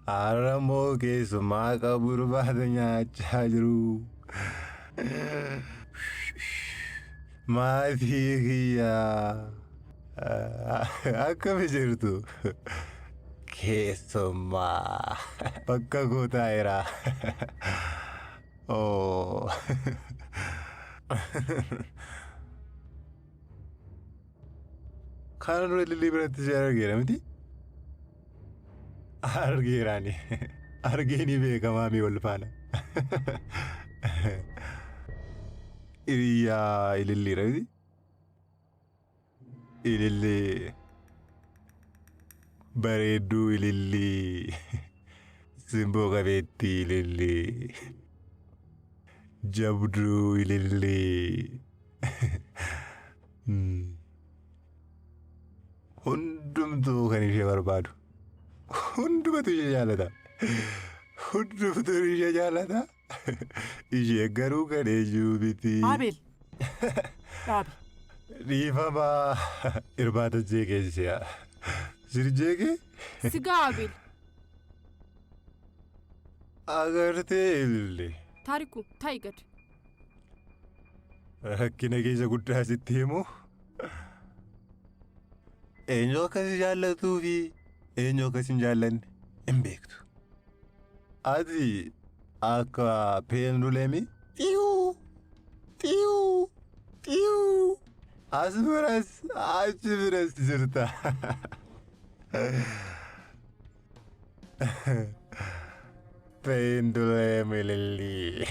Har'a immoo keessumaa qabu irbaata nyaachaa jiru. Maatii kiyyaa akkami jirtu? Keessumaa bakka koo taa'eera. Oh. Kana dura ilillii biratti si argeera miti? Argeeraani. Argee ni beekamaa mi wal faana. Hiriyaa ililliidha miti? Ilillii. Bareedduu ilillii. Simboo qabeettii ilillii. Jabduu ilillii. Hundumtuu kan ishee barbaadu. Hundumatu ishee jaalata. Hundumtuu ishee jaalata. Ishee garuu kan eenyuu miti. Abeel. Dhaabi. Dhiifama irbaata jeeqee si'a. Sir jeeqee? Sigaa Abeel. Agartee ilillee. Taariku taa'i gad. Rakkina keessa guddaa sitti himu. Eenyu akka si jaallatuu fi eenyu akka si hin jaallanne hin beektu. Ati akka peenduleemii xiyuu xiyuu xiyuu as biras achi biras jirta. Peenduleem ilillii.